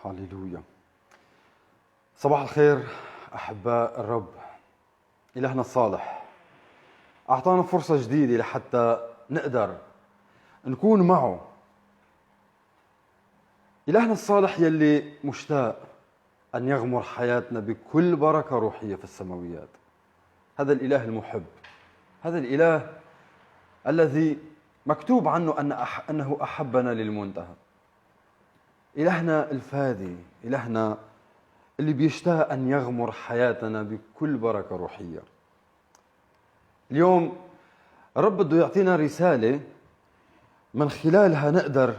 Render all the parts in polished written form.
هللويا. صباح الخير أحباء الرب. إلهنا الصالح أعطانا فرصة جديدة لحتى نقدر نكون معه. إلهنا الصالح يلي مشتاق أن يغمر حياتنا بكل بركة روحية في السماويات. هذا الإله المحب، هذا الإله الذي مكتوب عنه أنه أحبنا للمنتهى. إلهنا الفادي، إلهنا اللي بيشتاق أن يغمر حياتنا بكل بركة روحية. اليوم الرب بده يعطينا رسالة من خلالها نقدر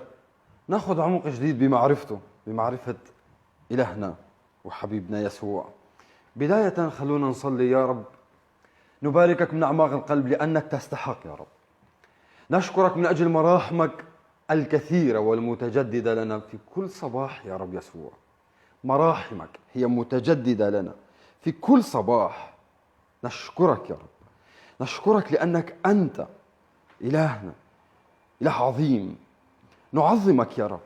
ناخذ عمق جديد بمعرفته، بمعرفة إلهنا وحبيبنا يسوع. بداية خلونا نصلي. يا رب نباركك من أعماق القلب لأنك تستحق يا رب. نشكرك من أجل مراحمك الكثيرة والمتجددة لنا في كل صباح يا رب يسوع. مراحمك هي متجددة لنا في كل صباح. نشكرك يا رب، نشكرك لأنك أنت إلهنا، إله عظيم. نعظمك يا رب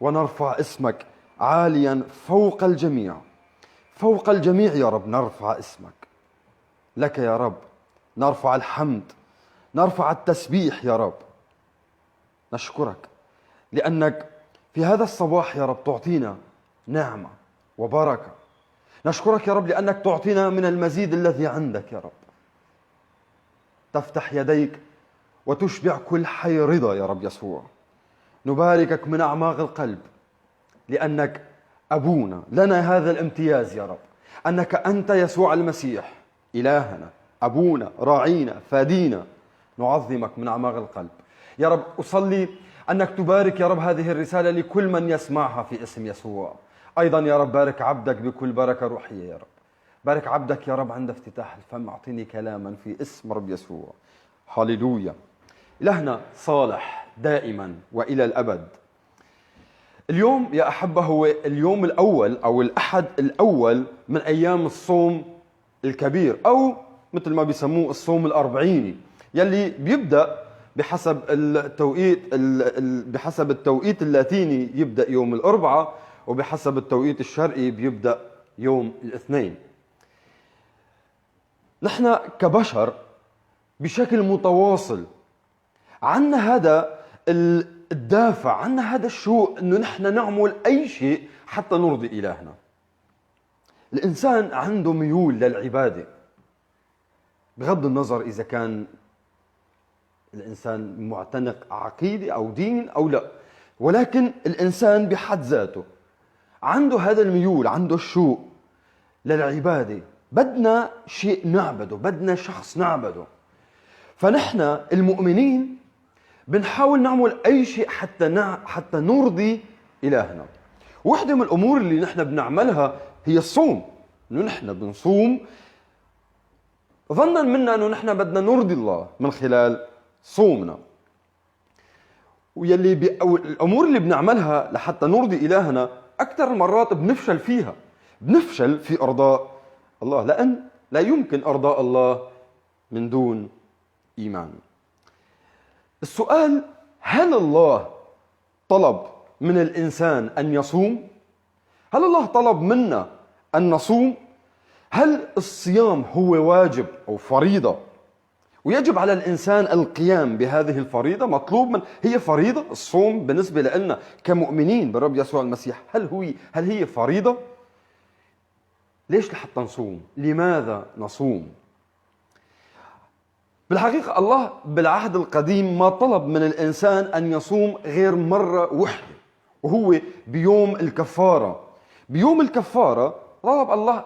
ونرفع اسمك عاليا فوق الجميع، فوق الجميع يا رب نرفع اسمك. لك يا رب نرفع الحمد، نرفع التسبيح يا رب. نشكرك لأنك في هذا الصباح يا رب تعطينا نعمة وبركة. نشكرك يا رب لأنك تعطينا من المزيد الذي عندك يا رب. تفتح يديك وتشبع كل حي رضا يا رب يسوع. نباركك من أعماق القلب لأنك أبونا، لنا هذا الامتياز يا رب، أنك أنت يسوع المسيح إلهنا، أبونا، راعينا، فادينا. نعظمك من أعماق القلب يا رب. أصلي أنك تبارك يا رب هذه الرسالة لكل من يسمعها في اسم يسوع. أيضا يا رب بارك عبدك بكل بركة روحية يا رب. بارك عبدك يا رب عند افتتاح الفم، أعطيني كلاما في اسم رب يسوع. هللويا. إلهنا صالح دائما وإلى الأبد. اليوم يا أحبة هو اليوم الأول أو الأحد الأول من أيام الصوم الكبير، أو مثل ما بيسموه الصوم الأربعيني، يلي بيبدأ بحسب التوقيت بحسب التوقيت اللاتيني يبدأ يوم الأربعاء، وبحسب التوقيت الشرقي بيبدأ يوم الاثنين. نحن كبشر بشكل متواصل عنا هذا الدافع، عنا هذا الشوق انه نحن نعمل اي شيء حتى نرضي الهنا. الانسان عنده ميول للعباده، بغض النظر اذا كان الانسان معتنق عقيده او دين او لا، ولكن الانسان بحد ذاته عنده هذا الميول، عنده الشوق للعباده. بدنا شيء نعبده، بدنا شخص نعبده. فنحن المؤمنين بنحاول نعمل أي شيء حتى نرضي إلهنا. واحدة من الأمور اللي نحن بنعملها هي الصوم، إنه نحن بنصوم ظنا منا إنه نحن بدنا نرضي الله من خلال صومنا. ويلي أو الأمور اللي بنعملها لحتى نرضي إلهنا أكثر المرات بنفشل فيها، بنفشل في إرضاء الله، لأن لا يمكن إرضاء الله من دون إيمان. السؤال: هل الله طلب من الإنسان أن يصوم؟ هل الله طلب منا أن نصوم؟ هل الصيام هو واجب أو فريضة ويجب على الإنسان القيام بهذه الفريضة؟ مطلوب من هي فريضة الصوم بالنسبة لنا كمؤمنين بالرب يسوع المسيح؟ هل هي فريضة؟ ليش لحتى نصوم؟ لماذا نصوم؟ بالحقيقة الله بالعهد القديم ما طلب من الإنسان أن يصوم غير مرة وحدة، وهو بيوم الكفارة. بيوم الكفارة طلب الله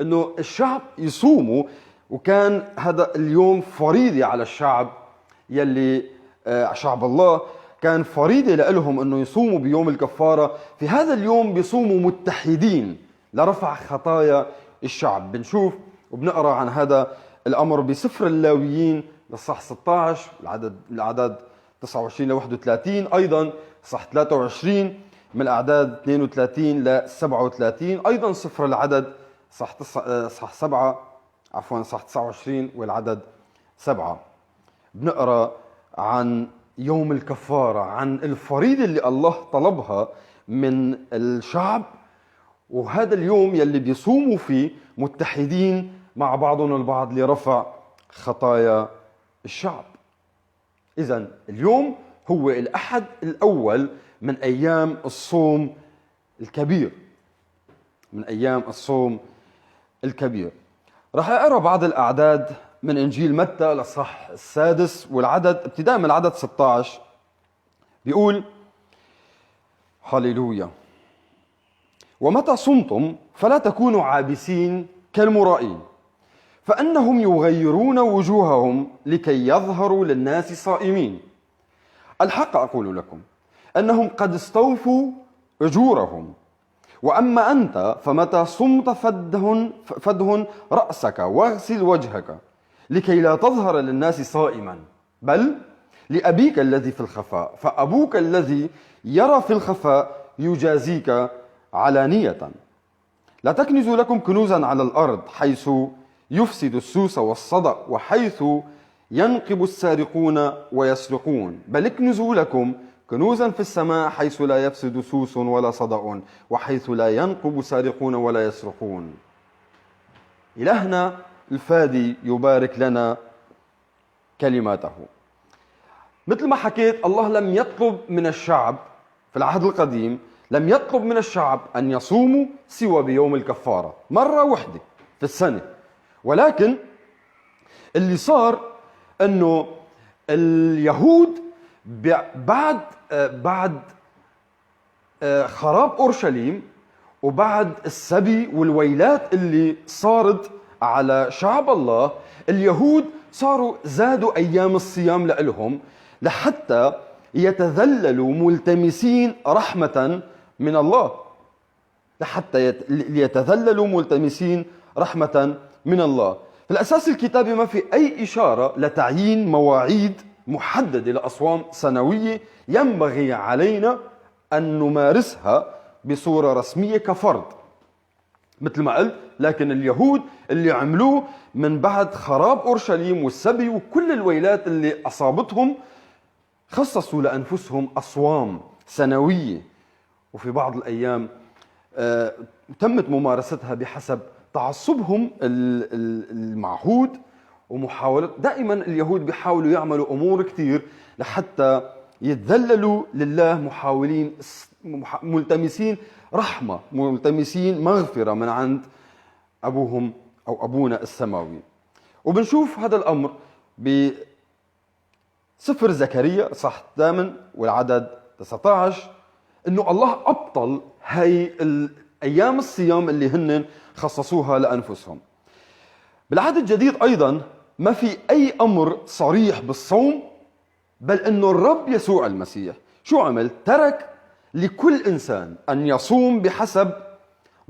أنه الشعب يصوموا، وكان هذا اليوم فريضة على الشعب يلي شعب الله، كان فريضة لهم أنه يصوموا بيوم الكفارة. في هذا اليوم بيصوموا متحدين لرفع خطايا الشعب. بنشوف وبنقرأ عن هذا الأمر بسفر اللاويين لصح 16 العدد 29 ل 31، أيضا صح 23 من الأعداد 32 ل 37، أيضا سفر العدد صح 7، عفوا صح 29 والعدد 7. بنقرأ عن يوم الكفارة، عن الفريضة اللي الله طلبها من الشعب، وهذا اليوم يلي بيصوموا فيه متحدين مع بعضهم البعض لرفع خطايا الشعب. إذا اليوم هو الأحد الأول من أيام الصوم الكبير، من أيام الصوم الكبير. راح أقرأ بعض الأعداد من إنجيل متى الأصحاح 6 والعدد ابتداء من العدد 16. بيقول: هللويا، ومتى صمتم فلا تكونوا عابسين كالمرائين، فإنهم يغيرون وجوههم لكي يظهروا للناس صائمين. الحق أقول لكم أنهم قد استوفوا أجورهم. وأما أنت فمتى صمت فدهن رأسك واغسل وجهك، لكي لا تظهر للناس صائما، بل لأبيك الذي في الخفاء، فأبوك الذي يرى في الخفاء يجازيك علانية. لا تكنزوا لكم كنوزا على الأرض، حيث يفسد السوس والصدأ، وحيث ينقب السارقون ويسرقون، بل اكنزوا لكم كنوزا في السماء، حيث لا يفسد سوس ولا صدأ، وحيث لا ينقب سارقون ولا يسرقون. إلهنا الفادي يبارك لنا كلماته. مثل ما حكيت، الله لم يطلب من الشعب في العهد القديم، لم يطلب من الشعب أن يصوموا سوى بيوم الكفارة مرة واحدة في السنة. ولكن اللي صار أنه اليهود بعد خراب أورشليم وبعد السبي والويلات اللي صارت على شعب الله، اليهود صاروا زادوا أيام الصيام لإلهم لحتى يتذللوا ملتمسين رحمة من الله، لحتى يتذللوا ملتمسين رحمة من الله. في الأساس الكتابي ما في أي إشارة لتعيين مواعيد محددة لأصوام سنوية ينبغي علينا أن نمارسها بصورة رسمية كفرد مثل ما قلت. لكن اليهود اللي عملوه من بعد خراب أورشليم والسبي وكل الويلات اللي أصابتهم، خصصوا لأنفسهم أصوام سنوية، وفي بعض الأيام تمت ممارستها بحسب تعصبهم المعهود ومحاولة. دائما اليهود بيحاولوا يعملوا أمور كتير لحتى يتذللوا لله، محاولين ملتمسين رحمة، ملتمسين مغفرة من عند أبوهم أو أبونا السماوي. وبنشوف هذا الأمر بسفر زكريا صح 8 والعدد 19، إنه الله أبطل هاي أيام الصيام اللي هن خصصوها لأنفسهم. بالعهد الجديد أيضا ما في أي أمر صريح بالصوم، بل إنه الرب يسوع المسيح شو عمل؟ ترك لكل إنسان أن يصوم بحسب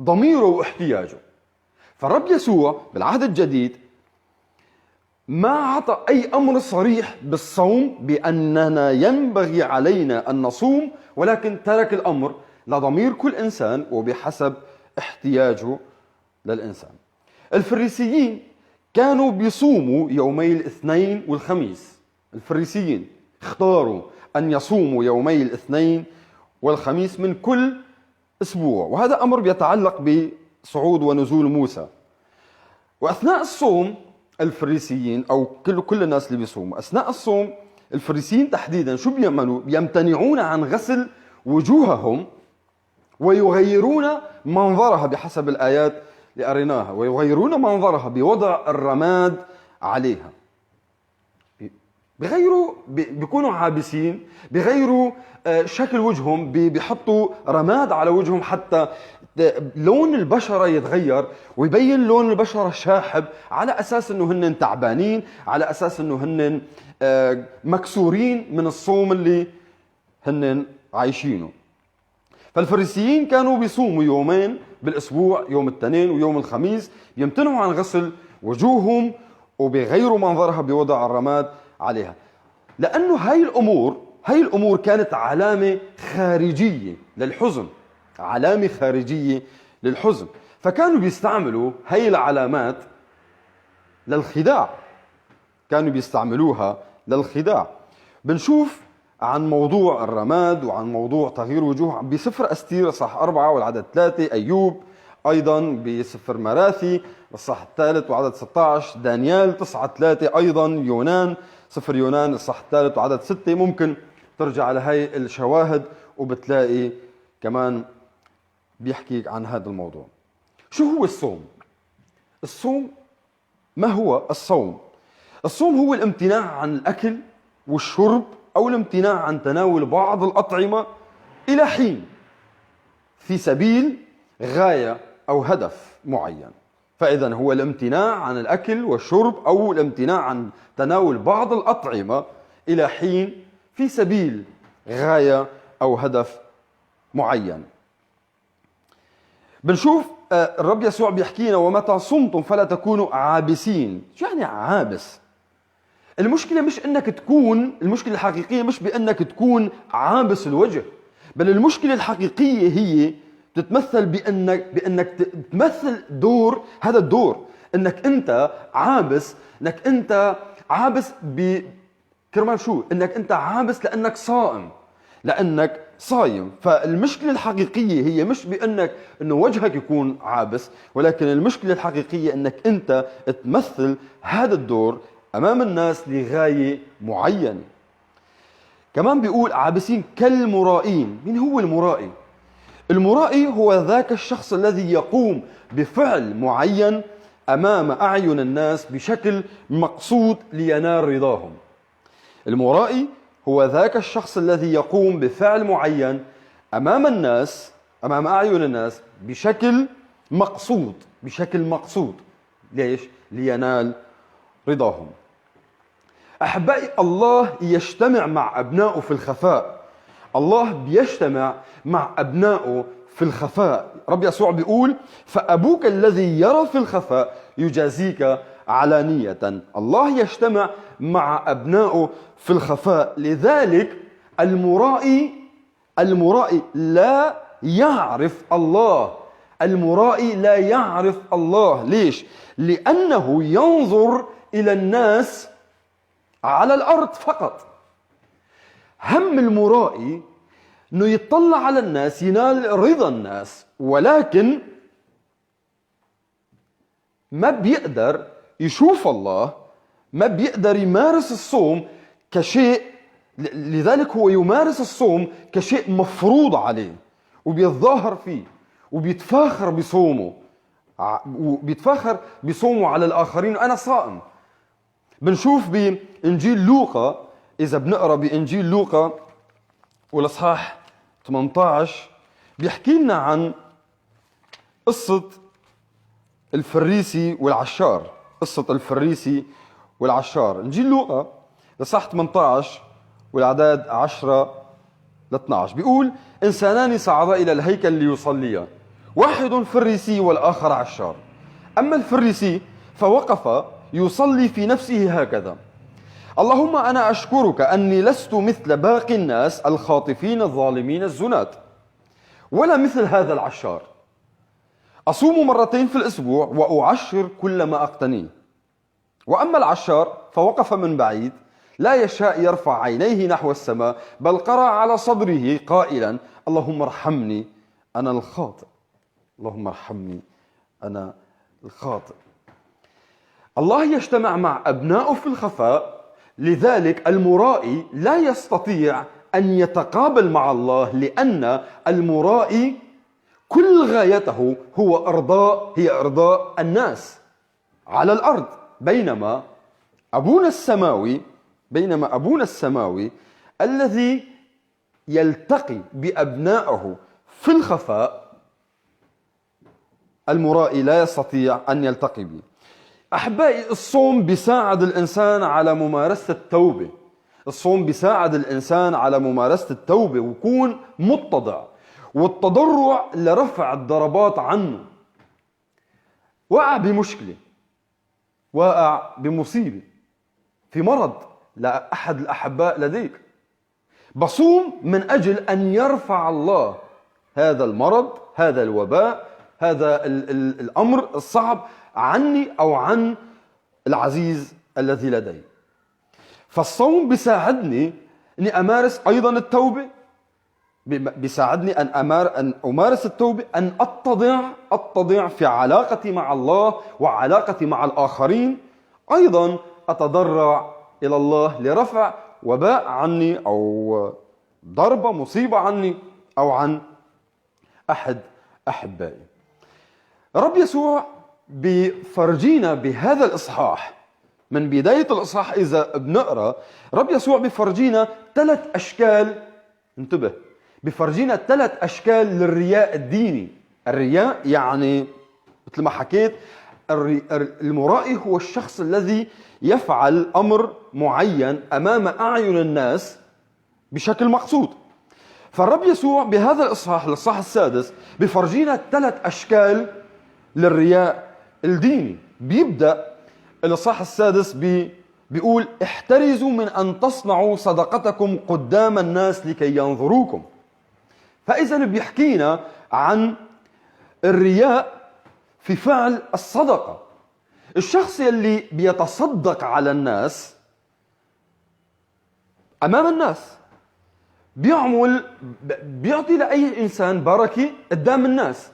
ضميره واحتياجه. فالرب يسوع بالعهد الجديد ما عطى أي أمر صريح بالصوم بأننا ينبغي علينا أن نصوم، ولكن ترك الأمر لضمير كل إنسان وبحسب احتياجه للإنسان. الفريسيين كانوا بيصوموا يومي الاثنين والخميس. الفريسيين اختاروا أن يصوموا يومي الاثنين والخميس من كل أسبوع، وهذا أمر بيتعلق بصعود ونزول موسى. وأثناء الصوم الفريسيين أو كل الناس اللي بيصوموا أثناء الصوم، الفريسيين تحديدا شو بيعملوا؟ بيمتنعون عن غسل وجوههم ويغيرون منظرها بحسب الآيات اللي قريناها، ويغيرون منظرها بوضع الرماد عليها. بغيروا، بيكونوا عابسين، بغيروا شكل وجههم، بيحطوا رماد على وجههم حتى لون البشرة يتغير ويبين لون البشرة شاحب، على أساس أنه هن تعبانين، على أساس أنه هن مكسورين من الصوم اللي هن عايشينه. فالفريسيين كانوا بيصوموا يومين بالأسبوع، يوم الاثنين ويوم الخميس، بيمتنعوا عن غسل وجوههم وبيغيروا منظرها بوضع الرماد عليها، لأنه هاي الأمور كانت علامة خارجية للحزن، علامة خارجية للحزن. فكانوا بيستعملوا هاي العلامات للخداع، كانوا بيستعملوها للخداع. بنشوف عن موضوع الرماد وعن موضوع تغيير وجوه بسفر أستير صح 4 والعدد 3، أيوب أيضا بسفر مراثي الصح الثالث وعدد 16، دانيال 9:3، أيضا يونان سفر يونان الصح الثالث وعدد 6. ممكن ترجع على هاي الشواهد وبتلاقي كمان بيحكي عن هذا الموضوع. شو هو الصوم؟ الصوم ما هو الصوم؟ الصوم هو الامتناع عن الأكل والشرب أو الامتناع عن تناول بعض الأطعمة إلى حين في سبيل غاية أو هدف معين. فإذا هو الامتناع عن الأكل والشرب أو الامتناع عن تناول بعض الأطعمة إلى حين في سبيل غاية أو هدف معين. بنشوف الرب يسوع بيحكينا ومتى صمتم فلا تكونوا عابسين. شو يعني عابس؟ المشكلة مش إنك تكون، المشكلة الحقيقية مش بأنك تكون عابس الوجه، بل المشكلة الحقيقية هي تتمثل بأنك تمثل دور، هذا الدور إنك أنت عابس، إنك أنت عابس كرمال شو؟ إنك أنت عابس لأنك صائم، لأنك صايم. فالمشكلة الحقيقية هي مش بأنك إنه وجهك يكون عابس، ولكن المشكلة الحقيقية إنك أنت تمثل هذا الدور أمام الناس لغاية معينة. كمان بيقول عابسين كالمرائين. مين هو المرائي؟ المرائي هو ذاك الشخص الذي يقوم بفعل معين أمام أعين الناس بشكل مقصود لينال رضاهم. المرائي هو ذاك الشخص الذي يقوم بفعل معين أمام الناس، أمام أعين الناس بشكل مقصود، بشكل مقصود. ليش؟ لينال رضاهم. أحبائي، الله يجتمع مع أبنائه في الخفاء. الله بيجتمع مع أبنائه في الخفاء. رب يسوع بيقول فأبوك الذي يرى في الخفاء يجازيك علانية. الله يجتمع مع أبنائه في الخفاء. لذلك المرائي لا يعرف الله. المرائي لا يعرف الله. ليش؟ لأنه ينظر إلى الناس على الأرض فقط. هم المرائي أنه يطلع على الناس، ينال رضا الناس، ولكن ما بيقدر يشوف الله، ما بيقدر يمارس الصوم كشيء. لذلك هو يمارس الصوم كشيء مفروض عليه، وبيتظاهر فيه، وبيتفاخر بصومه، وبيتفاخر بصومه على الآخرين. أنا صائم. بنشوف بإنجيل لوقا، إذا بنقرأ بإنجيل لوقا والإصحاح 18 بيحكي لنا عن قصة الفريسي والعشار. قصة الفريسي والعشار، إنجيل لوقا الإصحاح 18 والأعداد 10-12 بيقول: إنسانان صعدا إلى الهيكل ليصليا، واحد فريسي والآخر عشار. أما الفريسي فوقف يصلي في نفسه هكذا: اللهم أنا أشكرك أني لست مثل باقي الناس الخاطفين الظالمين الزناة، ولا مثل هذا العشار. أصوم مرتين في الأسبوع وأعشر كل ما أقتنيه. وأما العشار فوقف من بعيد، لا يشاء يرفع عينيه نحو السماء، بل قرأ على صدره قائلا: اللهم ارحمني أنا الخاطئ، اللهم ارحمني أنا الخاطئ. الله يجتمع مع أبنائه في الخفاء، لذلك المرائي لا يستطيع أن يتقابل مع الله، لأن المرائي كل غايته هو إرضاء، هي إرضاء الناس على الأرض، بينما أبونا السماوي الذي يلتقي بأبنائه في الخفاء، المرائي لا يستطيع أن يلتقي به. أحبائي، الصوم بيساعد الإنسان على ممارسة التوبة. الصوم بيساعد الإنسان على ممارسة التوبة ويكون متضع، والتضرع لرفع الضربات عنه. وقع بمشكلة، وقع بمصيبة، في مرض لأحد الأحباء لديك، بصوم من أجل أن يرفع الله هذا المرض، هذا الوباء، هذا الأمر الصعب عني أو عن العزيز الذي لدي. فالصوم بيساعدني أني أمارس أيضا التوبة، بيساعدني أن أمارس التوبة، أن أتضع في علاقتي مع الله وعلاقتي مع الآخرين. أيضا أتضرع إلى الله لرفع وباء عني أو ضربة مصيبة عني أو عن أحد أحبائي. رب يسوع بفرجينا بهذا الإصحاح، من بداية الإصحاح إذا بنقرأ، رب يسوع بفرجينا 3 أشكال. انتبه، بفرجينا 3 أشكال للرياء الديني. الرياء يعني مثل ما حكيت، المرائي هو الشخص الذي يفعل أمر معين أمام أعين الناس بشكل مقصود. فالرب يسوع بهذا الإصحاح، الإصحاح السادس، بفرجينا 3 أشكال للرياء الديني. بيبدأ الإصحاح السادس بيقول احترزوا من أن تصنعوا صدقتكم قدام الناس لكي ينظروكم. فإذا بيحكينا عن الرياء في فعل الصدقة. الشخص اللي بيتصدق على الناس أمام الناس، بيعطي لأي إنسان بركة قدام الناس.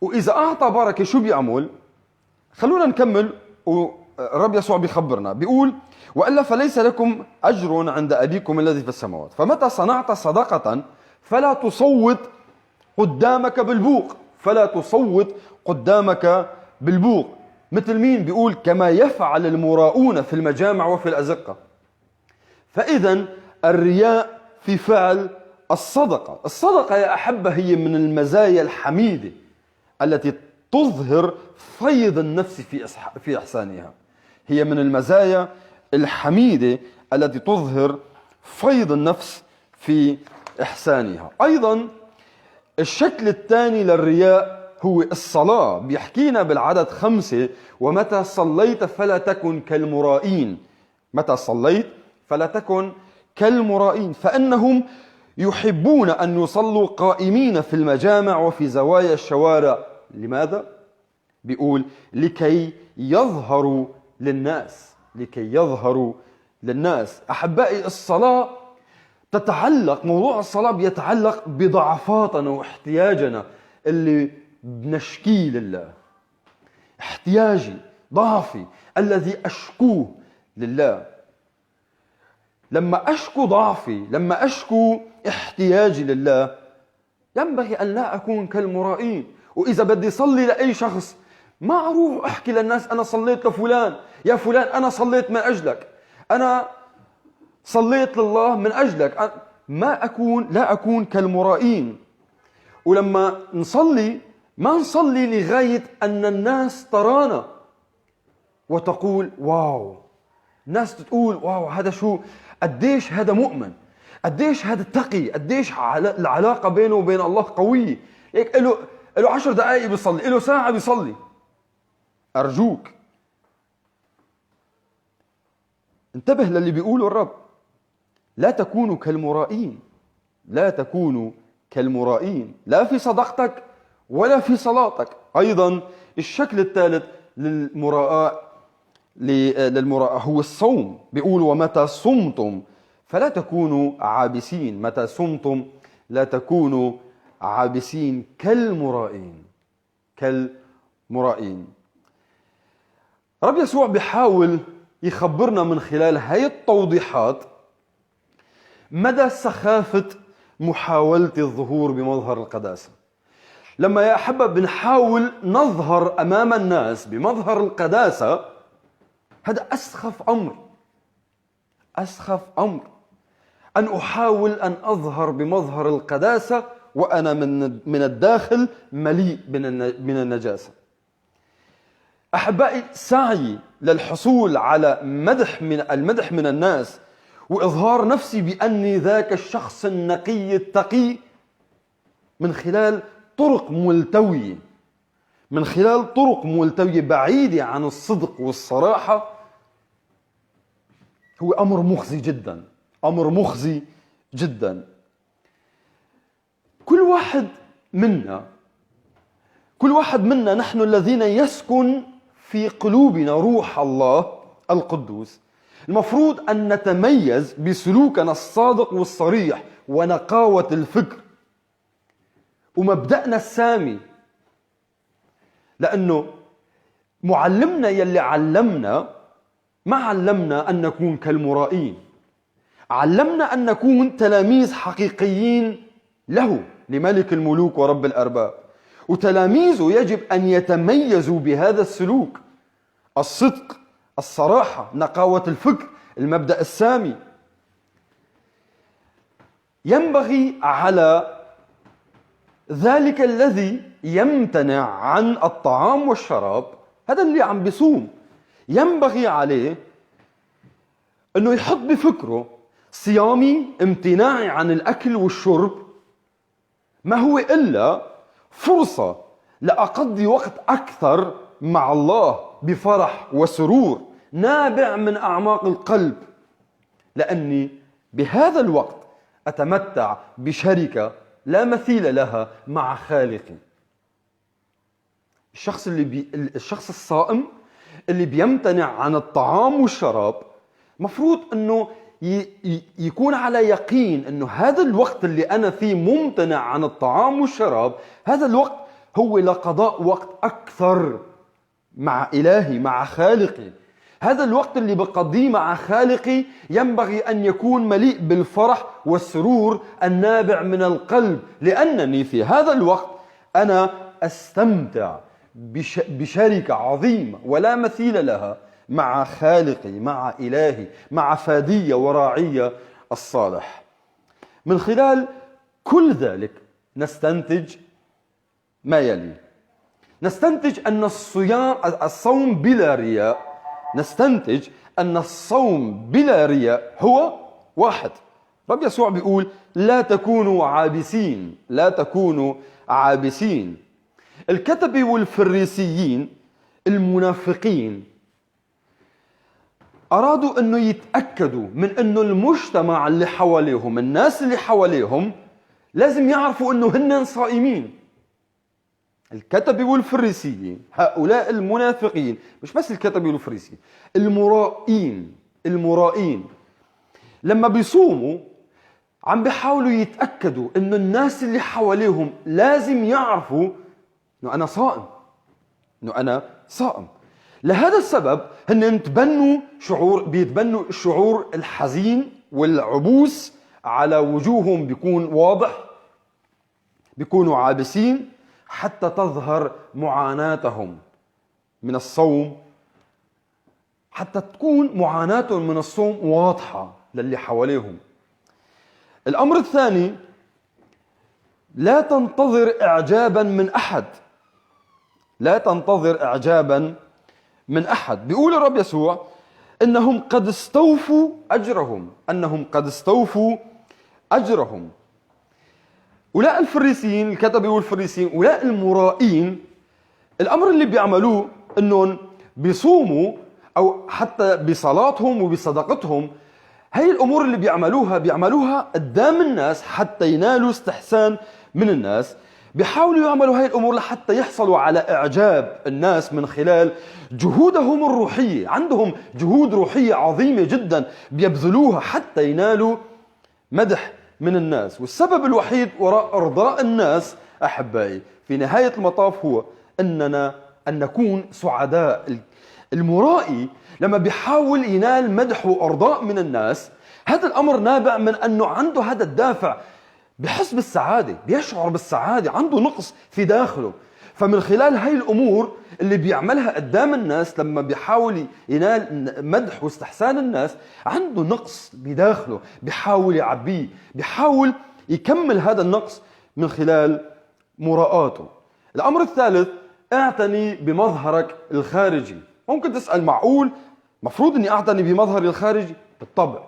وإذا أعطى بركة شو بيعمل؟ خلونا نكمل ورب يسوع بيخبرنا، بيقول وإلا فليس لكم أجر عند أبيكم الذي في السماوات، فمتى صنعت صدقة فلا تصوت قدامك بالبوق، فلا تصوت قدامك بالبوق. مثل مين؟ بيقول كما يفعل المراؤون في المجامع وفي الأزقة. فإذا الرياء في فعل الصدقة. الصدقة يا أحبة هي من المزايا الحميدة التي تظهر فيض النفس في إحسانها. هي من المزايا الحميدة التي تظهر فيض النفس في إحسانها. أيضا الشكل الثاني للرياء هو الصلاة. بيحكينا بالعدد 5، ومتى صليت فلا تكن كالمرائين. متى صليت فلا تكن كالمرائين، فإنهم يحبون أن يصلوا قائمين في المجامع وفي زوايا الشوارع. لماذا؟ بيقول لكي يظهروا للناس، لكي يظهروا للناس. أحبائي، الصلاة تتعلق، موضوع الصلاة بيتعلق بضعفاتنا واحتياجنا اللي بنشكيه لله، احتياجي، ضعفي الذي أشكوه لله. لما أشكو ضعفي، لما أشكو احتياجي لله، ينبغي أن لا أكون كالمرائين. وإذا بدي صلي لأي شخص ما أروح أحكي للناس أنا صليت لفلان، يا فلان أنا صليت من أجلك، أنا صليت لله من أجلك. ما أكون، لا أكون كالمرائين. ولما نصلي ما نصلي لغاية أن الناس ترانا وتقول واو، الناس تقول واو هذا شو، قديش هذا مؤمن، قديش هذا تقي، قديش العلاقة بينه وبين الله قوية، هيك له 10 دقائق بيصلي، له ساعة بيصلي. أرجوك انتبه للي بيقوله الرب، لا تكونوا كالمرائين، لا تكونوا كالمرائين، لا في صدقتك ولا في صلاتك. أيضا الشكل الثالث للمراءة هو الصوم. بيقول ومتى صمتم فلا تكونوا عابسين، متى صمتم لا تكونوا عابسين كالمرائين، كالمرائين. رب يسوع بيحاول يخبرنا من خلال هاي التوضيحات مدى سخافة محاولة الظهور بمظهر القداسة. لما يا أحبة بنحاول نظهر أمام الناس بمظهر القداسة، هذا أسخف أمر، أسخف أمر أن أحاول أن أظهر بمظهر القداسة وأنا من الداخل مليء من النجاسة. أحبائي، سعي للحصول على المدح من الناس وإظهار نفسي بأني ذاك الشخص النقي التقي من خلال طرق ملتوية، من خلال طرق ملتوية بعيدة عن الصدق والصراحة، هو أمر مخزي جدا، أمر مخزي جدا. كل واحد منا نحن الذين يسكن في قلوبنا روح الله القدوس، المفروض أن نتميز بسلوكنا الصادق والصريح ونقاوة الفكر ومبدأنا السامي، لأنه معلمنا يلي علمنا ما علمنا أن نكون كالمرائين، علمنا أن نكون تلاميذ حقيقيين له، لملك الملوك ورب الأرباب. وتلاميذه يجب أن يتميزوا بهذا السلوك: الصدق، الصراحة، نقاوة الفكر، المبدأ السامي. ينبغي على ذلك الذي يمتنع عن الطعام والشراب، هذا اللي عم بيصوم، ينبغي عليه أنه يحط بفكره صيامي، امتناعي عن الأكل والشرب، ما هو إلا فرصة لأقضي وقت أكثر مع الله بفرح وسرور نابع من أعماق القلب، لأني بهذا الوقت أتمتع بشركة لا مثيل لها مع خالقي. الشخص الصائم اللي بيمتنع عن الطعام والشراب مفروض أنه يكون على يقين أنه هذا الوقت اللي أنا فيه ممتنع عن الطعام والشراب، هذا الوقت هو لقضاء وقت أكثر مع إلهي، مع خالقي. هذا الوقت اللي بقضيه مع خالقي ينبغي أن يكون مليء بالفرح والسرور النابع من القلب، لأنني في هذا الوقت أنا أستمتع بشركة عظيمة ولا مثيل لها مع خالقي، مع إلهي، مع فادية وراعية الصالح. من خلال كل ذلك نستنتج ما يلي: نستنتج أن الصوم بلا رياء، نستنتج أن الصوم بلا رياء هو واحد. رب يسوع بيقول لا تكونوا عابسين، لا تكونوا عابسين. الكتبة والفريسيين المنافقين أرادوا أنه يتأكدوا من أنه المجتمع اللي حواليهم، الناس اللي حواليهم، لازم يعرفوا أنه هن صائمين. الكتبة والفريسيين هؤلاء المنافقين، مش بس الكتبة والفريسيين، المرائين لما بيصوموا عم بيحاولوا يتأكدوا أنه الناس اللي حواليهم لازم يعرفوا أنه أنا صائم، أنه أنا صائم. لهذا السبب هن بيتبنوا الشعور الحزين والعبوس على وجوههم، بيكون واضح، بيكونوا عابسين حتى تظهر معاناتهم من الصوم، حتى تكون معاناتهم من الصوم واضحة للي حواليهم. الأمر الثاني، لا تنتظر إعجابا من أحد، لا تنتظر إعجابا من أحد. بيقول الرب يسوع إنهم قد استوفوا أجرهم، أنهم قد استوفوا أجرهم. أولاء الفريسيين، الكتبة والفريسيين، أولاء المرائين، الأمر اللي بيعملوه إنهم بيصوموا أو حتى بصلاتهم وبصدقتهم، هاي الأمور اللي بيعملوها قدام الناس حتى ينالوا استحسان من الناس. بيحاولوا يعملوا هاي الأمور لحتى يحصلوا على إعجاب الناس من خلال جهودهم الروحية. عندهم جهود روحية عظيمة جدا بيبذلوها حتى ينالوا مدح من الناس. والسبب الوحيد وراء إرضاء الناس أحبائي في نهاية المطاف هو أن نكون سعداء. المرائي لما بيحاول ينال مدح وإرضاء من الناس، هذا الأمر نابع من أنه عنده هذا الدافع، بحس بالسعادة، بيشعر بالسعادة، عنده نقص في داخله. فمن خلال هاي الأمور اللي بيعملها قدام الناس لما بيحاول ينال مدح واستحسان الناس، عنده نقص بداخله بيحاول يعبيه، بيحاول يكمل هذا النقص من خلال مراءاته. الأمر الثالث، اعتني بمظهرك الخارجي. ممكن تسأل معقول مفروض أني أعتني بمظهري الخارجي؟ بالطبع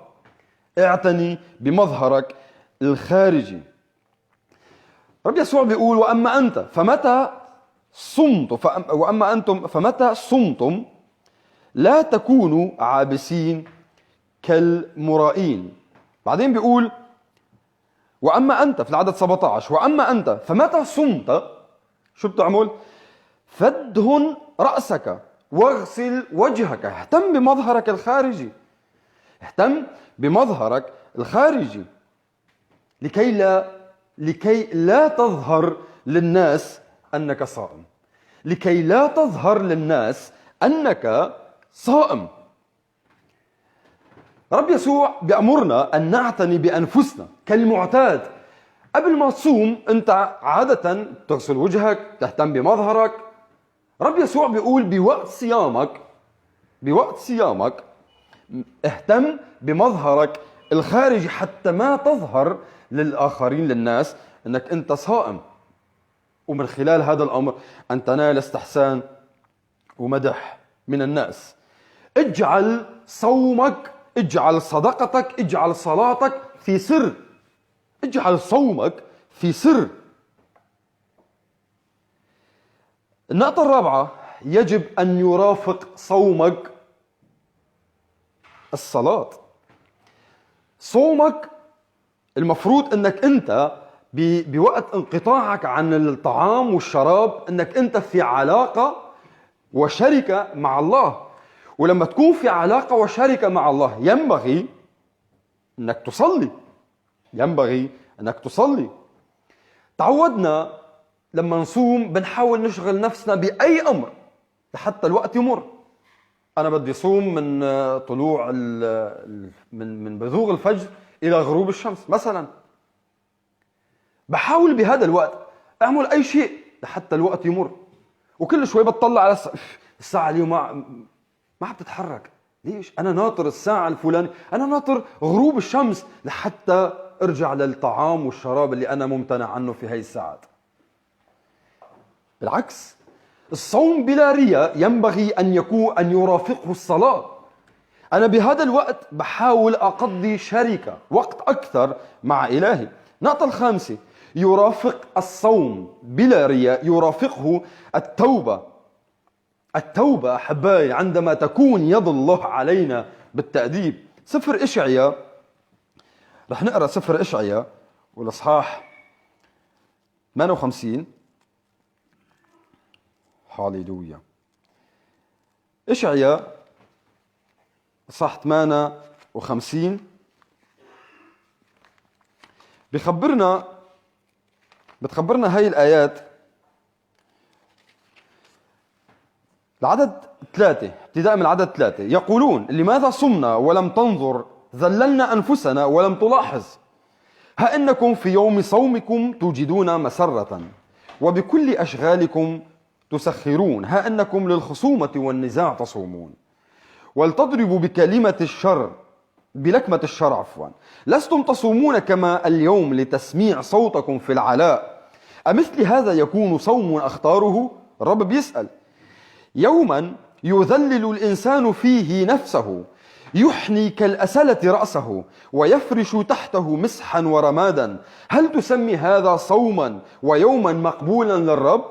اعتني بمظهرك الخارجي. رب يسوع بيقول وأما أنت فمتى صمت، وأما أنتم فمتى صمتم لا تكونوا عابسين كالمرائين. بعدين بيقول وأما أنت في العدد 17، وأما أنت فمتى صمت، شو بتعمل؟ فادهن رأسك واغسل وجهك. اهتم بمظهرك الخارجي. اهتم بمظهرك الخارجي لكي لا تظهر للناس أنك صائم، لكي لا تظهر للناس أنك صائم. رب يسوع بأمرنا أن نعتني بأنفسنا كالمعتاد. قبل ما تصوم أنت عادة تغسل وجهك، تهتم بمظهرك. رب يسوع بيقول بوقت صيامك اهتم بمظهرك الخارجي حتى ما تظهر للآخرين للناس أنك أنت صائم، ومن خلال هذا الأمر أن تنال استحسان ومدح من الناس. اجعل صومك، اجعل صدقتك، اجعل صلاتك في سر، اجعل صومك في سر. النقطة الرابعة، يجب أن يرافق صومك الصلاة. صومك المفروض أنك أنت بوقت انقطاعك عن الطعام والشراب أنك أنت في علاقة وشركة مع الله، ولما تكون في علاقة وشركة مع الله ينبغي أنك تصلي، ينبغي أنك تصلي. تعودنا لما نصوم بنحاول نشغل نفسنا بأي أمر لحتى الوقت يمر. أنا بدي صوم من طلوع من بزوغ الفجر إلى غروب الشمس مثلا، بحاول بهذا الوقت أعمل أي شيء لحتى الوقت يمر، وكل شوي بتطلع على الساعة اليوم ما عم تتحرك. ليش؟ أنا ناطر الساعة الفلانية، أنا ناطر غروب الشمس لحتى أرجع للطعام والشراب اللي أنا ممتنع عنه في هاي الساعات. بالعكس، الصوم بلا رياء ينبغي أن يرافقه الصلاة. أنا بهذا الوقت بحاول أقضي شركة وقت أكثر مع إلهي. النقطة الخامسة، يرافق الصوم بلا رياء يرافقه التوبة. التوبة أحبائي عندما تكون يد الله علينا بالتأديب. سفر إشعيا، رح نقرأ سفر إشعيا والإصحاح 58. هاليلويا. إشعيا إصحاح 58 بتخبرنا هاي الآيات، العدد 3، ابتداء من العدد 3، يقولون لماذا صمنا ولم تنظر، ذللنا أنفسنا ولم تلاحظ، ها إنكم في يوم صومكم توجدون مسرة وبكل أشغالكم تسخرون، ها إنكم للخصومة والنزاع تصومون ولتضربوا بكلمة الشر، بلكمة الشر عفوا، لستم تصومون كما اليوم لتسميع صوتكم في العلاء، أمثل هذا يكون صوم أختاره؟ الرب بيسأل. يوما يذلل الإنسان فيه نفسه، يحني كالأسلة رأسه ويفرش تحته مسحا ورمادا، هل تسمي هذا صوما ويوما مقبولا للرب؟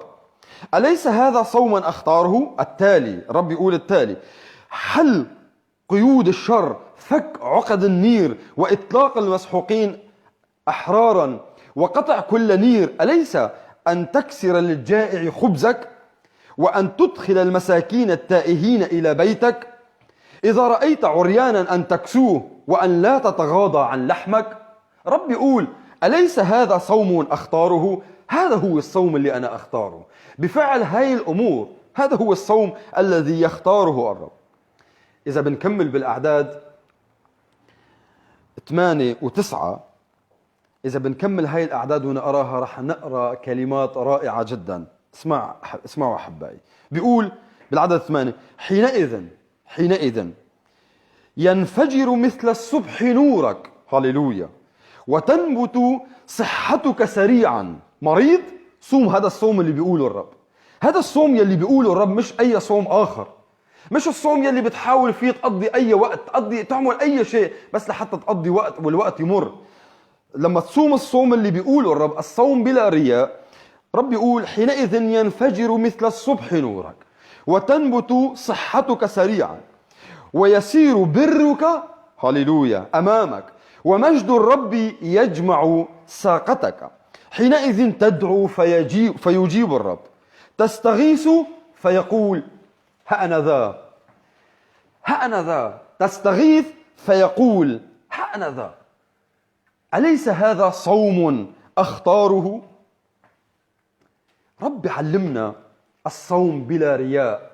أليس هذا صوما أختاره؟ التالي، رب يقول التالي، حل قيود الشر، فك عقد النير وإطلاق المسحوقين أحرارا وقطع كل نير، أليس أن تكسر للجائع خبزك وأن تدخل المساكين التائهين إلى بيتك؟ إذا رأيت عريانا أن تكسوه وأن لا تتغاضى عن لحمك. رب يقول أليس هذا صوم أختاره؟ هذا هو الصوم اللي أنا أختاره. بفعل هاي الأمور هذا هو الصوم الذي يختاره الرب. إذا بنكمل بالأعداد 8 و9، إذا بنكمل هاي الأعداد ونقراها رح نقرأ كلمات رائعة جدا. اسمعوا أحبائي. بيقول بالعدد 8 حينئذ ينفجر مثل الصبح نورك، هللويا، وتنبت صحتك سريعا. مريض صوم هذا الصوم اللي بيقوله الرب. هذا الصوم يلي بيقوله الرب مش أي صوم آخر، مش الصوم يلي بتحاول فيه تقضي أي وقت، تعمل أي شيء بس لحتى تقضي وقت والوقت يمر. لما تصوم الصوم اللي بيقوله الرب، الصوم بلا رياء، رب يقول حينئذ ينفجر مثل الصبح نورك وتنبت صحتك سريعا ويسير برك، هللويا، أمامك ومجد الرب يجمع ساقتك. حينئذ تدعو فيجيب الرب، تستغيث فيقول ها أنا ذا، ها أنا ذا. تستغيث فيقول هأنذا، أليس هذا صوم أختاره؟ رب علمنا الصوم بلا رياء،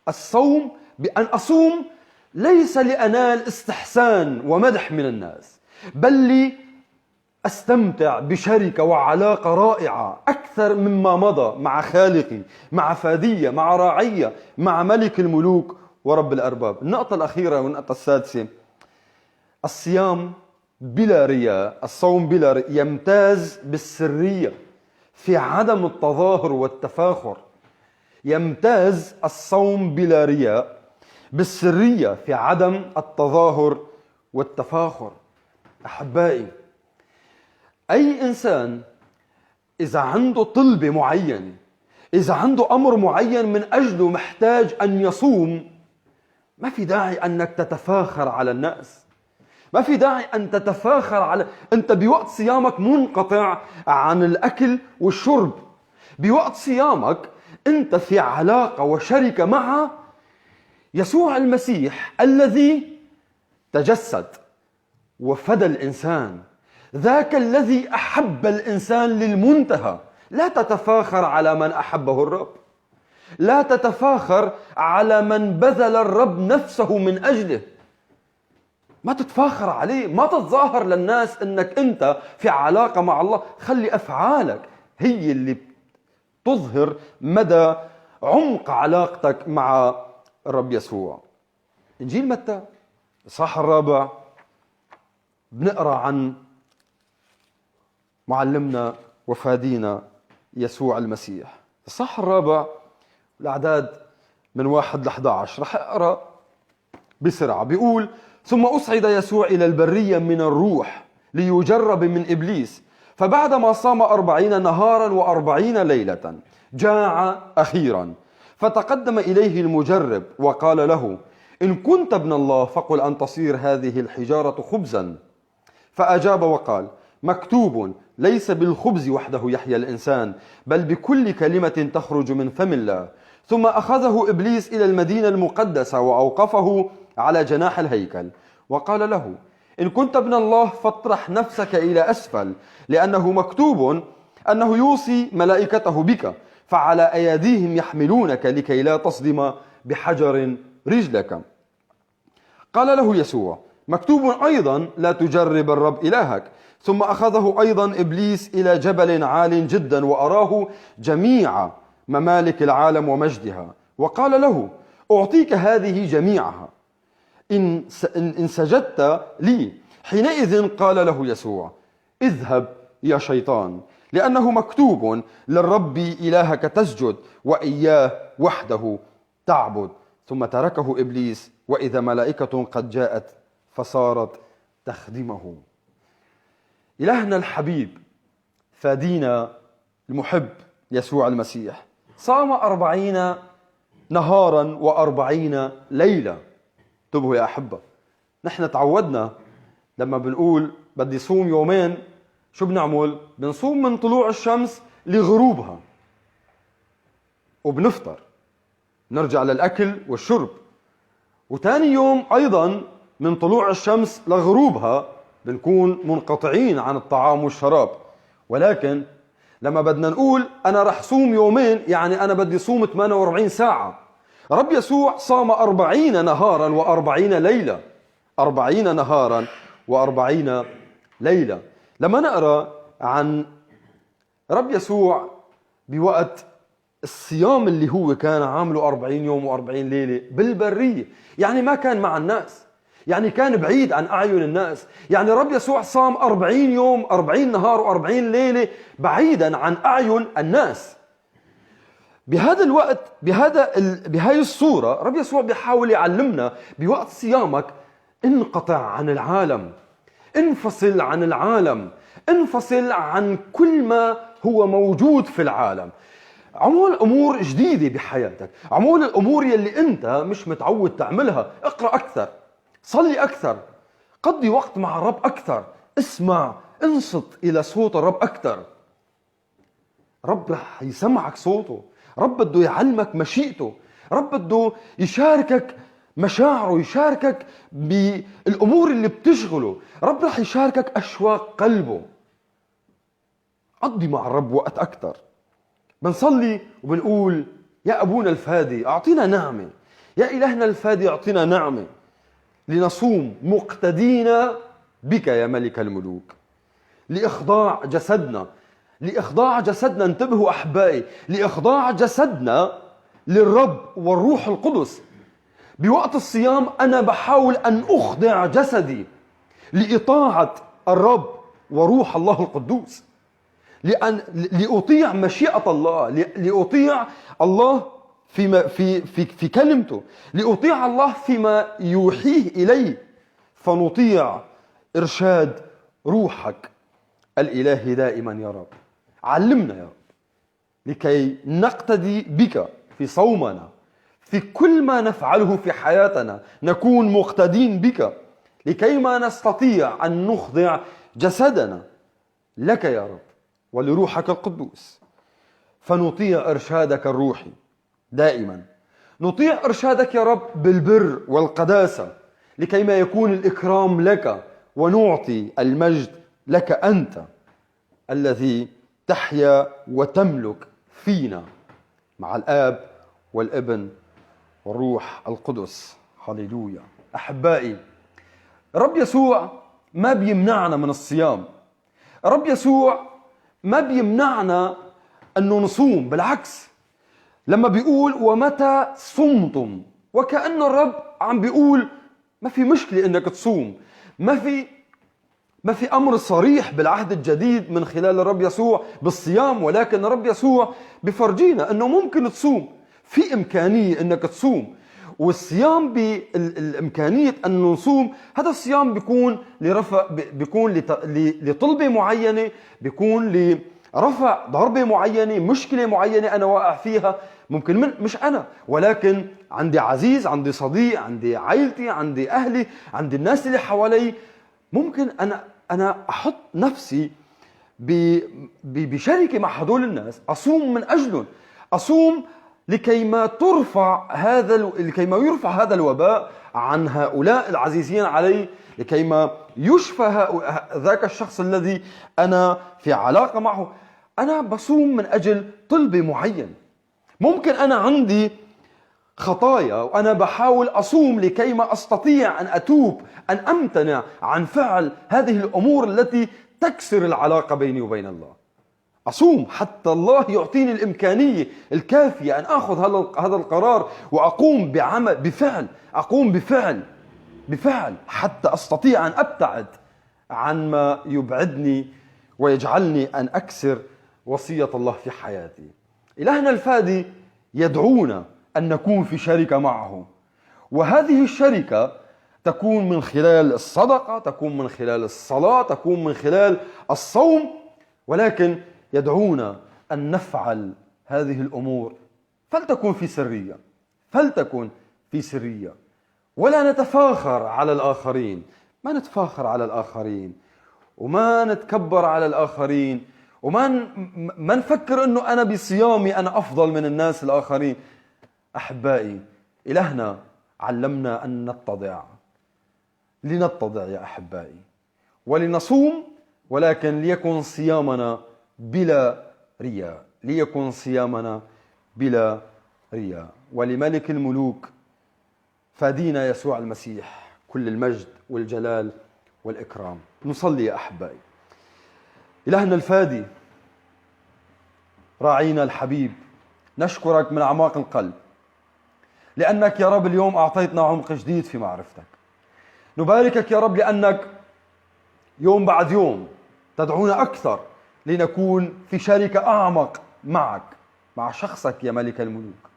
الصوم بأن أصوم ليس لأنال استحسان ومدح من الناس، بل لي أستمتع بشركة وعلاقة رائعة أكثر مما مضى مع خالقي، مع فادية، مع راعية، مع ملك الملوك ورب الأرباب. النقطة الأخيرة والنقطة السادسة، الصيام بلا رياء، الصوم بلا رياء يمتاز بالسرية في عدم التظاهر والتفاخر. يمتاز الصوم بلا رياء بالسرية في عدم التظاهر والتفاخر. أحبائي، أي إنسان إذا عنده طلبة معينة، إذا عنده أمر معين من أجله محتاج أن يصوم، ما في داعي أنك تتفاخر على الناس، ما في داعي أن تتفاخر على أنت بوقت صيامك منقطع عن الأكل والشرب، بوقت صيامك أنت في علاقة وشركة مع يسوع المسيح الذي تجسد وفدى الإنسان، ذاك الذي أحب الإنسان للمنتهى. لا تتفاخر على من أحبه الرب، لا تتفاخر على من بذل الرب نفسه من أجله، ما تتفاخر عليه، ما تتظاهر للناس أنك أنت في علاقة مع الله. خلي أفعالك هي اللي تظهر مدى عمق علاقتك مع الرب يسوع. إنجيل متى الإصحاح 4 بنقرأ عن معلمنا وفادينا يسوع المسيح. الإصحاح 4 الأعداد من 1 ل 11 رح أقرأ بسرعة. بيقول: ثم أصعد يسوع إلى البرية من الروح ليجرب من إبليس، فبعدما صام 40 نهارا و40 ليلة جاع أخيرا، فتقدم إليه المجرب وقال له: إن كنت ابن الله فقل أن تصير هذه الحجارة خبزا. فأجاب وقال: مكتوب، ليس بالخبز وحده يحيا الإنسان، بل بكل كلمة تخرج من فم الله. ثم أخذه إبليس إلى المدينة المقدسة وأوقفه على جناح الهيكل وقال له: إن كنت ابن الله فاطرح نفسك إلى أسفل، لأنه مكتوب أنه يوصي ملائكته بك، فعلى أيديهم يحملونك لكي لا تصدم بحجر رجلك. قال له يسوع: مكتوب أيضا، لا تجرب الرب إلهك. ثم أخذه أيضا إبليس إلى جبل عال جدا وأراه جميع ممالك العالم ومجدها، وقال له: أعطيك هذه جميعها إن سجدت لي. حينئذ قال له يسوع: اذهب يا شيطان، لأنه مكتوب: للرب إلهك تسجد وإياه وحده تعبد. ثم تركه إبليس، وإذا ملائكة قد جاءت فصارت تخدمه. إلهنا الحبيب فادينا المحب يسوع المسيح صام 40 نهارا و40 ليلة. انتبهوا يا أحبة، نحن تعودنا لما بنقول بدي صوم يومين شو بنعمل؟ بنصوم من طلوع الشمس لغروبها وبنفطر، نرجع للأكل والشرب، وتاني يوم أيضا من طلوع الشمس لغروبها بنكون منقطعين عن الطعام والشراب. ولكن لما بدنا نقول أنا رح صوم يومين، يعني أنا بدي صوم 48 ساعة. رب يسوع صام 40 نهارا و40 ليلة، 40 نهارا و40 ليلة. لما نقرأ عن رب يسوع بوقت الصيام اللي هو كان عامله 40 يوم و40 ليلة بالبرية، يعني ما كان مع الناس، يعني كان بعيد عن أعين الناس، يعني رب يسوع صام 40 يوم 40 نهار و40 ليلة بعيدا عن أعين الناس. بهذا الوقت بهاي الصورة رب يسوع بيحاول يعلمنا بوقت صيامك انقطع عن العالم، انفصل عن العالم، انفصل عن كل ما هو موجود في العالم. عمول أمور جديدة بحياتك، عمول الأمور يلي أنت مش متعود تعملها. اقرأ أكثر، صلي أكثر، قضي وقت مع الرب أكثر، اسمع، انصت إلى صوت الرب أكثر. رب رح يسمعك صوته، رب بده يعلمك مشيئته، رب بده يشاركك مشاعره، يشاركك بالأمور اللي بتشغله. رب رح يشاركك أشواق قلبه. قضي مع الرب وقت أكثر. بنصلي وبنقول يا أبونا الفادي أعطينا نعمة، يا إلهنا الفادي أعطينا نعمة لنصوم مقتدين بك يا ملك الملوك، لإخضاع جسدنا، لإخضاع جسدنا. انتبهوا أحبائي، لإخضاع جسدنا للرب والروح القدس. بوقت الصيام أنا بحاول أن أخضع جسدي لإطاعة الرب وروح الله القدوس، لأطيع مشيئة الله، لأطيع الله فيما في في في كلمته، لأطيع الله فيما يوحيه إلي. فنطيع إرشاد روحك الإلهي دائما يا رب. علمنا يا رب لكي نقتدي بك في صومنا، في كل ما نفعله في حياتنا نكون مقتدين بك، لكي ما نستطيع أن نخضع جسدنا لك يا رب ولروحك القدوس. فنطيع إرشادك الروحي دائما، نطيع إرشادك يا رب بالبر والقداسة، لكي ما يكون الإكرام لك ونعطي المجد لك أنت الذي تحيا وتملك فينا مع الآب والابن والروح القدس. هللويا. أحبائي، رب يسوع ما بيمنعنا من الصيام، رب يسوع ما بيمنعنا أنه نصوم، بالعكس لما بيقول ومتى صمتم، وكأن الرب عم بيقول ما في مشكلة أنك تصوم. ما في أمر صريح بالعهد الجديد من خلال الرب يسوع بالصيام، ولكن الرب يسوع بفرجينا أنه ممكن تصوم، في إمكانية أنك تصوم. والصيام بالإمكانية أن نصوم، هذا الصيام بيكون لرفع، بيكون لطلبة معينة، بيكون لرفع ضربة معينة، مشكلة معينة أنا واقع فيها، ممكن مش أنا ولكن عندي عزيز، عندي صديق، عندي عائلتي، عندي أهلي، عندي الناس اللي حوالي. ممكن أنا أحط نفسي بشركة مع هدول الناس، أصوم من أجلهم، أصوم لكي ما ترفع هذا لكي ما يرفع هذا الوباء عن هؤلاء العزيزين علي، لكي ما يشفى ذاك الشخص الذي أنا في علاقة معه. أنا بصوم من أجل طلب معين. ممكن أنا عندي خطايا وأنا بحاول أصوم لكي ما أستطيع أن أتوب، أن أمتنع عن فعل هذه الأمور التي تكسر العلاقة بيني وبين الله. أصوم حتى الله يعطيني الإمكانية الكافية أن أخذ هذا القرار وأقوم بعمل، بفعل، أقوم بفعل حتى أستطيع أن أبتعد عن ما يبعدني ويجعلني أن أكسر وصية الله في حياتي. إلهنا الفادي يدعونا أن نكون في شركة معه، وهذه الشركة تكون من خلال الصدقة، تكون من خلال الصلاة، تكون من خلال الصوم، ولكن يدعونا أن نفعل هذه الأمور فلتكن في سرية، فلتكن في سرية، ولا نتفاخر على الآخرين. ما نتفاخر على الآخرين وما نتكبر على الآخرين، وما ما نفكر أنه أنا بصيامي أنا أفضل من الناس الآخرين. أحبائي، إلهنا علمنا أن نتضع، لنتضع يا أحبائي ولنصوم، ولكن ليكن صيامنا بلا رياء، ليكن صيامنا بلا رياء. ولملك الملوك فادينا يسوع المسيح كل المجد والجلال والإكرام. نصلي يا أحبائي. إلهنا الفادي، راعينا الحبيب، نشكرك من أعماق القلب لأنك يا رب اليوم أعطيتنا عمق جديد في معرفتك. نباركك يا رب لأنك يوم بعد يوم تدعونا أكثر لنكون في شركة أعمق معك، مع شخصك يا ملك الملوك.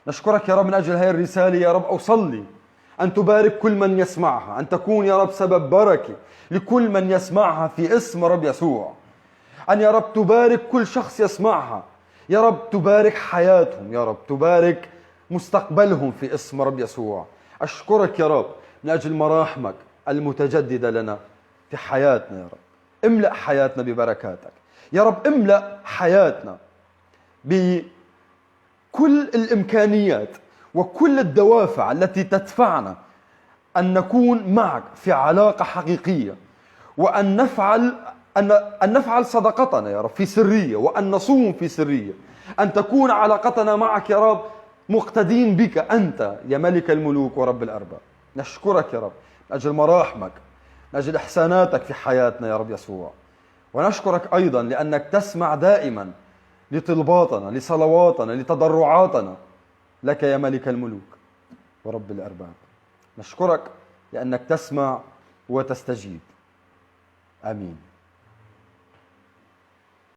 نشكرك يا رب من أجل هذه الرسالة يا رب. أصلي أن تبارك كل من يسمعها، أن تكون يا رب سبب بركة لكل من يسمعها في اسم رب يسوع. أن يا رب تبارك كل شخص يسمعها يا رب، تبارك حياتهم يا رب، تبارك مستقبلهم في اسم رب يسوع. أشكرك يا رب من أجل مراحمك المتجددة لنا في حياتنا يا رب. املأ حياتنا ببركاتك يا رب، املأ حياتنا بكل الإمكانيات وكل الدوافع التي تدفعنا أن نكون معك في علاقة حقيقية، وأن نفعل أن نفعل صدقتنا يا رب في سرية، وأن نصوم في سرية، أن تكون علاقتنا معك يا رب مقتدين بك أنت يا ملك الملوك ورب الأرباب. نشكرك يا رب من أجل مراحمك، من أجل إحساناتك في حياتنا يا رب يسوع. ونشكرك أيضا لأنك تسمع دائما لطلباتنا، لصلواتنا، لتضرعاتنا لك يا ملك الملوك ورب الأرباب. نشكرك لأنك تسمع وتستجيب. آمين.